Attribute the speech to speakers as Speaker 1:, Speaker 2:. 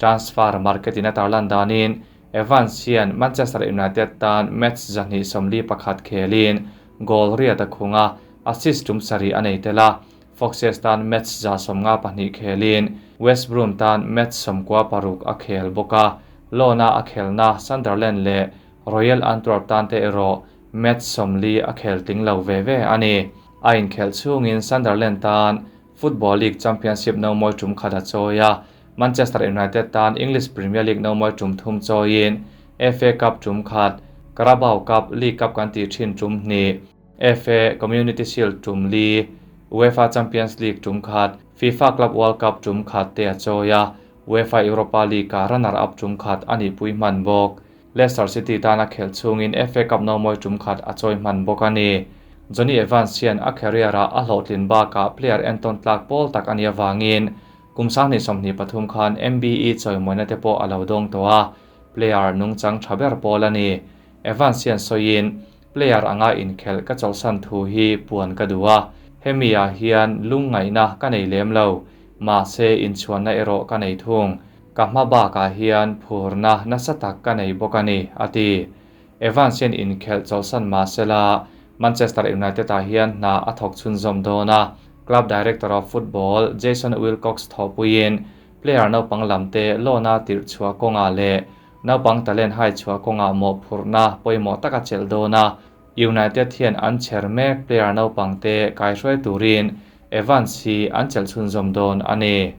Speaker 1: Transfer market in a tarlan danin Evans hian Manchester United tan match 241 khelin goal riat a khung a, assist tum sarih a nei tel a. Foxes tan match 152 khelin West Brom tan match 96 a khel bawk a. Loan-a a khelna Sunderland leh Royal Antwerp tan te erawh match 40 a khel tling lo ve ve a ni. A inkhelh chhungin Sunderland tan Football League Championship no mawi tum khat a chawi a, Manchester United tan English Premier League no mawi tum thum chawiin FA Cup tum khat, Carabao Cup, League Cup kan tih thin tum hnih, FA Community Shield tum li, UEFA Champions League tum khat, FIFA Club World Cup tum khat te a chawi a, UEFA Europa League-ah runner-up tum khat a nihpui hman bawk. Leicester City tana khelh chhungin FA Cup no mawi tum khat a chawi hman bawk a ni. Jonny Evans hian a career-ah a hlawhtlin bakah player entawn tlak pawl tak a nih avangin kum 2023 khan MBE chawimawina te pawh a lo dawng tawh a, player nungchang tha ber pawl a ni. Evans hian sawiin, Player anga inkhelh ka chawlhsan thu hi puan ka duh a, hemi ah hian lungngaihna ka nei lem lo, mahse inchhuanna erawh ka nei thung. Ka hma bakah hian phurna nasa tak ka nei bawk a ni, a ti. Evans hian inkhelh chawlhsan mahsela Manchester United ah hian hna a thawk chhunzawm dawn a, club director of football Jason Wilcox thawhpuiin player naupang lamte loan-a tirh chhuah kawngah leh naupang talent hai chhuah kawngah mawhphurhna pawimawh tak a chelh dawn a, United hian an chher mek player naupangte kaihruai turin Evans hi an chelh chhunzawm dawn a ni.